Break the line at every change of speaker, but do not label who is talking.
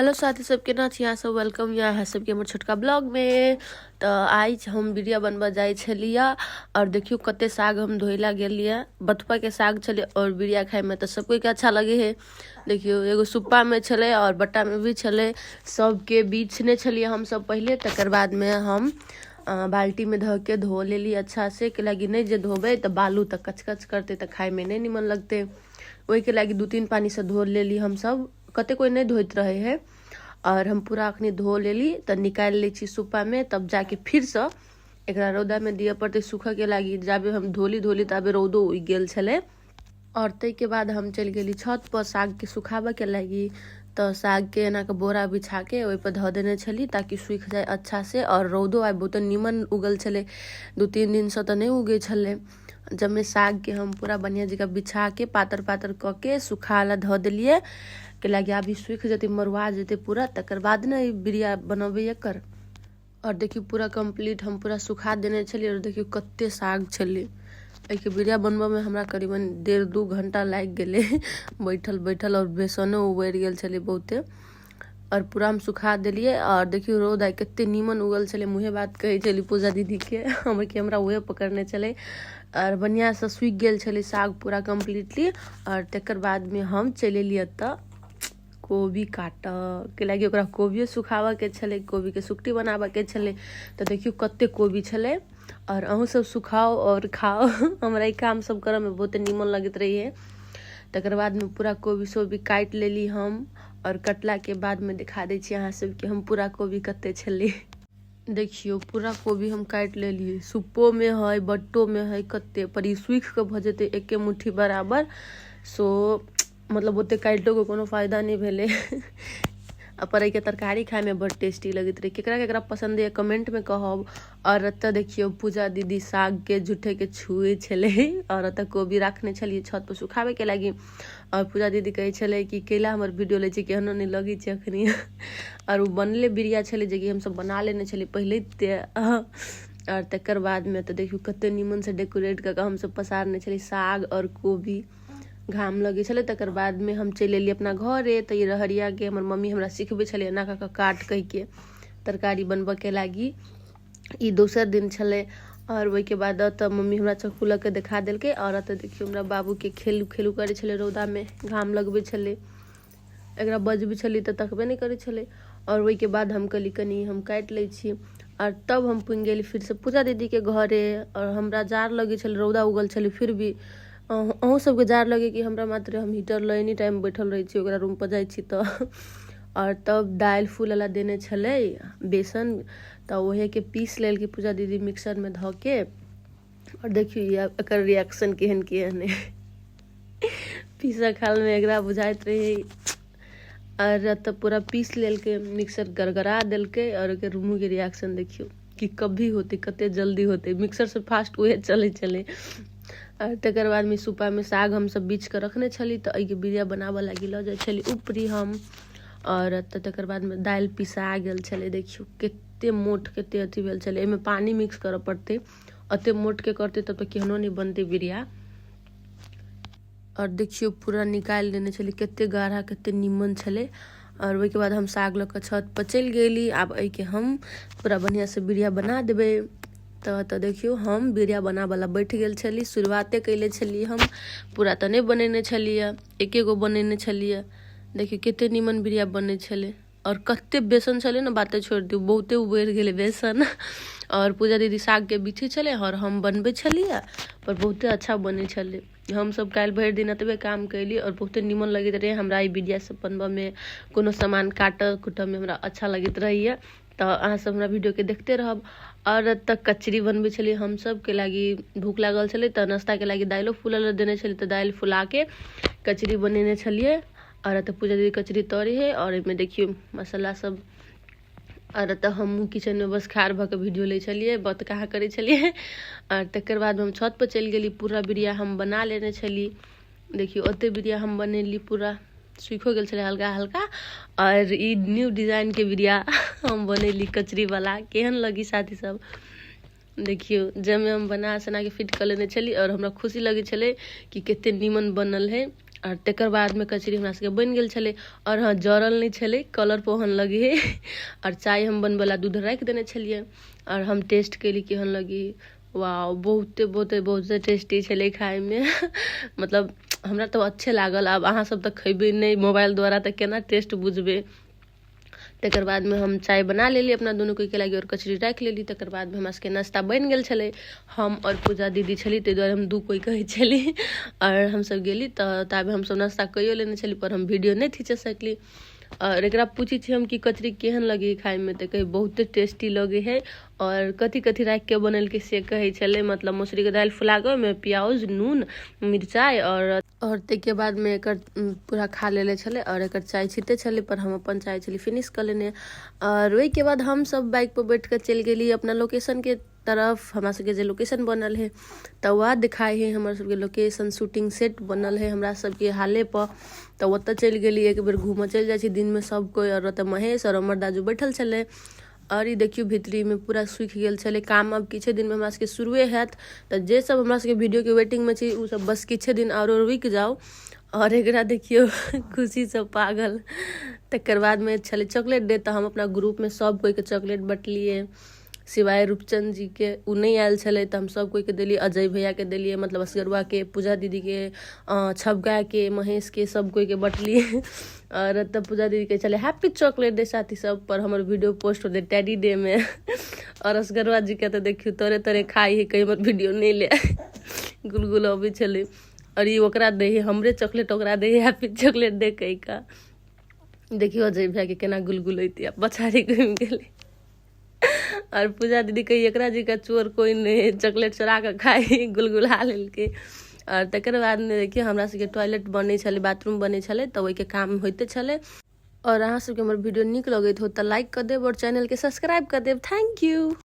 Hello साथी सब, केना छी अहाँ सब? Welcome यऽ अहाँ सबके हमर छोटका ब्लॉगमे। तऽ आइ हम बिरिया बनबऽ जाइ छलियै और देखियौ कते साग हम धोइ ला गेलियै। बथुआके साग छलै और बिरिया खाइमे तऽ सब कोइके अच्छा लगे है। देखियौ एगो सुप्पामे छलै और बट्टामे भी छलै, सबके बीछने छलियै हमसब पहिले। तकर बादमे हम बाल्टीमे धऽ के धो लेली अच्छा से, कैलाकि नहि जे धोबै तऽ बालू तऽ कचकच करतै, तऽ खाइमे नहि निमन लगतै। ओहिके लागि 2-3 पानिसँ धो लेली हमसब। कते कोइ नहि धोइत रहै है और हम पूरा अखनी धो लेली तऽ निकालि लै छी सुप्पामे, तब जाके फिरसँ एकरा रौदामे दिअ पड़तै सूखऽके लागि। जाबे हम धोली धोली ताबे रौदो उगि गेल छलै। और ताहिके बाद हम चलि गेली छत पर सागके सुखाबऽके लागि। तऽ सागके एना कऽ बोरा बिछाके ओहिपर धऽ देने छली ताकि सूखि जाय अच्छा से। और रौदो आइ बहुते नीमन उगल छलै, 2-3 दिनसँ तऽ नहि उगै छलै। जबमे सागके हम पूरा बढ़िआँ जकाँ बिछाके पातर पातर कऽ के सुखा लए धऽ देलियै, कैलाकि आब ई सूखि जेतै, मरुआ जेतै पूरा, तकर बाद ने ई बिरिया बनबै एकर। और देखियौ पूरा कम्प्लीट हम पूरा सुखा देने छलियै और देखियौ कते साग छलै। एहिके बिरिया बनबऽमे हमरा करीबन 1.5-2 घंटा लागि गेलै बैठल बैठल, और बेसनो उबरि गेल छलै बहुते। और पूरा हम सुखा देलियै। और देखियौ रौद आइ कते नीमन उगल छलै, मुँहे बात कहै छली पूजा दीदीके, हमर कैमरा उहे पकड़ने छलै। और बढ़िआँसँ सूखि गेल छलै साग पूरा कम्प्लीटली। और तकर बादमे हम चलि एलियै एतऽ कोबी काटऽ, कैलाकि ओकरा कोबियो सुखाबऽके छलै, कोबीके सुखटी बनाबऽके छलै। तऽ देखियौ कते कोबी छलै। और अहूँ सब सुखाउ और खाउ, हमरा ई काम सब करऽमे बहुते नीमन लगैत रहैए। तकर बादमे पूरा कोबी सोबी काटि लेली हम। और कटलाके बादमे देखा दै छी अहाँ सबके हम पूरा कोबी कते छलै। देखियौ पूरा कोबी हम काटि लेलियै, सुप्पोमे है बट्टोमे है कते, पर ई सूखि कऽ भऽ जेतै एके मुट्ठी बराबर। सो मतलब ओते काटितो कोनो फायदा नहि भेलै। आ पर एहिके तरकारी खाइमे बड़ टेस्टी लगैत रहै। केकरा केकरा पसन्द यऽ कमेंटमे कहब। और एतऽ देखियौ पूजा दीदी सागके झूठेके छुए छलै और एतऽ कोबी राखने छलियै छत पर सुखाबैके लागि। और पूजा दीदी कहै छलै कि कैला हमर वीडियो लै छै, केहनो नहि लगै छै अखनी। और ओ बनले बिरिया छलै जेकि हमसब बना लेने छलियै पहिले। और तकर बादमे तऽ देखियौ कते नीमनसँ डेकोरेट कऽ कऽ हमसब पसारने छलियै साग और कोबी। घाम लगै छलै। तकर बादमे हम चलि एलियै अपना घरे। तऽ ई रहरियाके हमर मम्मी हमरा सिखबै छलै एना कऽ कऽ काट कहिके तरकारी बनबऽके लागि। ई दोसर दिन छलै। और ओहिके बाद एतऽ मम्मी हमरा चक्कू लऽ के देखा देलकै। और एतऽ देखियौ हमरा बाबूके खेलू खेलू करै छलै, रौदामे घाम लगबै छलै। एकरा बजबै छलियै तऽ तकबे नहि करै छलै। और ओहिके बाद हम कहली कनि हम काटि लै छी। और तब हम पुनि गेली फिरसँ पूजा दीदीके घरे। और हमरा जाड़ लगै छलै, रौदा उगल छलै, फिर भी अहूँ सबके जाड़ लगै कि हमरा मात्र? हम हीटर लऽ एनी टाइम बैठल रहै छी ओकरा रूमपर जाइ छी तऽ। और तब दालि फूलऽ ला देने छलै बेसन, तऽ ओहेके पीस लेलकै पूजा दीदी मिक्सरमे धऽ के। और देखियौ एकर रिएक्शन केहन केहन है पीसऽ कालमे एकरा बुझाइत रहै। और एतऽ पूरा पीस लेलकै, मिक्सर गड़गड़ा देलकै। और एकर मुँहके रिएक्शन देखियौ कि कभी होतै, कते जल्दी होतै, मिक्सरसँ फास्ट उहे चलै छलै। और तकर बादमे सुपामे साग हमसब बीछिकऽ रखने छली, तऽ एहिके बिरिया बनाबऽ लागि लऽ जाइ छली ऊपरी हम। और तऽ तकर बादमे दालि पिसा गेल छलै। देखियौ कते मोट कते अथी भेल छलै। एहिमे पानि मिक्स करऽ पड़तै, एते मोटके करतै तब तऽ केहनो नहि बनतै बिरिया। और देखियौ पूरा निकालि देने छलै, कते गाढ़ा कते नीमन छलै। और ओहिके बाद हम साग लऽ कऽ छत पर चलि गेली। आब एहिके हम पूरा बढ़िआँसँ बिरिया बना देबै। तऽ देखियौ हम बिरिया बनाबऽ ला बैठ गेल छली। शुरुआते कयले छली हम, पूरा तऽ नहि बनेने छलियै, एके गो बनेने छलियै। देखियौ कते नीमन बिरिया बनै छलै। और कते बेसन छलै ने, बाते छोड़ि दियौ, बहुते उबरि गेलै बेसन। और पूजा दीदी सागके बीछै छलै और हम बनबै छलियै, पर बहुते अच्छा बनै छलै। हमसब काल्हि भरि दिन एतबे काम कयली और बहुते नीमन लगैत रहै हमरा ई बिरिया सब बनबऽमे। कोनो सामान काटऽ कुटऽमे हमरा अच्छा लगैत रहैए। तऽ अहाँ सब हमरा वीडियोके देखते रहब। और एतऽ कचरी बनबै छलियै हमसब, कैलाकि भूख लागल छलै, तऽ नाश्ताके लागि दालिओ फूलऽ लए देने छलियै, तऽ दालि फुलाके कचरी बनेने छलियै। और एतऽ पूजा दीदी कचरी तरै है और एहिमे देखियौ मसाला सब। और एतऽ हमहूँ किचनमे बस ठाढ़ भऽ कऽ वीडियो लै छलियै, बतकाहा करै छलियै। और तकर बाद हम छत पर चलि गेली। पूरा बिरिया हम बना लेने छली। देखियौ ओते बिरिया हम बनेली, पूरा सूखो गेल छलै हल्का हल्का। और ई न्यू डिजाइनके बिरिया हम बनेली कचरीवला। केहन लगी साथी सब? देखियौ जाहिमे हम बना सोना के फिट कऽ लेने छली और हमरा खुशी लगै छलै कि कते नीमन बनल है। आओर तकर बादमे कचरी हमरा सबके बनि गेल छलै। आओर हँ, जरल नहि छलै, कलर पर ओहन लगे है। आओर चाय हम बनबै ला दूध राखि देने छलियै आओर हम टेस्ट केली केहन लगी। वाह, बहुते बहुते बहुते टेस्टी छलै खाइमे, मतलब हमरा तऽ अच्छे लागल। आब अहाँ सब तऽ खेबै नहि मोबाइल द्वारा, तऽ केना टेस्ट बुझबै? तकर बादमे हम चाय बना लेली अपना दुनू कोइके लागि आओर कचरी राखि लेली। तकर बादमे हमरा सबके नाश्ता बनि गेल छलै। हम आओर पूजा दीदी छली, ताहि दुआरे हम दू कोइ कहै छली। आओर हमसब गेली तऽ ताबे हमसब नाश्ता कैयो लेने छली, पर हम वीडियो नहि खींच सकली। आओर एकरा पूछै छी हम कि कचरी केहन लगे खाइमे, तऽ कहै बहुते टेस्टी लगे है। आओर कथी कथी राखिके बनेलकै से कहै छलै, मतलब मसुरीके दालि फुला कऽ ओहिमे प्याज, नून, मिरचाइ आओर ताहिके बादमे एकर पूरा खा लेले छलै। आओर एकर चाय छिते छलै, पर हम अपन चाय छली फिनिश कऽ लेने। आओर ओहिके बाद हमसब बाइकपर बैठ कऽ चलि गेली अपना लोकेशनके तरफ। हमरा सबके जे लोकेशन बनल है तऽ वएह देखाइ है। हमर सबके लोकेशन शूटिंग सेट बनल है हमरा सबके हाले पर, तऽ ओतऽ चलि गेली। एक बेर घूमऽ चलि जाइ छी दिनमे सब कोइ। आओर ओतऽ महेश आओर अमर दाजू बैठल छलै। आओर ई देखियौ, भीतरीमे पूरा सूखि गेल छलै। काम आब किछे दिनमे हमरा सबके शुरुए हैत, तऽ जे सब हमरा सबके वीडियोके वेटिंगमे छी, ओ सब बस किछे दिन आरो रुकि जाउ। आओर एकरा देखियौ, खुशीसँ पागल। तकर बादमे छलै चॉकलेट डे, तऽ हम अपना ग्रुपमे सब कोइके चॉकलेट बँटलियै, सिवाय रूपचंद जीके। ओ नहि आयल छलै, तऽ हम सब कोइके देलियै। अजय भैयाके देलियै, मतलब असगरुआके, पूजा दीदीके, छबगाके, महेशके, सब कोइके बँटलियै। आओर तब पूजा दीदी कहै छलै हैप्पी चॉकलेट डे साथी सब, पर हमर वीडियो पोस्ट होतै टेडी डे मे। आओर असगरुआ जीके तऽ देखियौ, तोरे तोरे खाइ है, कहीं हमर वीडियो नहि ले गुलगुल अबै छलै। आओर ई ओकरा दै है, हमरे चॉकलेट ओकरा दै है, हैप्पी चॉकलेट डे कहि कऽ। देखियौ अजय भैयाके केना गुलगुलैती आ पछाड़ी घुमि गेलै। आओर पूजा दीदी कही एकरा जी का चोर कोइ नहि, चॉकलेट चोरा कऽ खाइ, गुलगुला लेलकै। आओर तकर बादमे देखियौ, हमरा सबके टॉयलेट बनै छलै, बाथरूम बनै छलै, तऽ ओहिके काम होइते छलै। आओर अहाँ सबके हमर वीडियो नीक लगैत हो तऽ लाइक कऽ देब आओर चैनलके सब्सक्राइब कऽ देब। Thank you.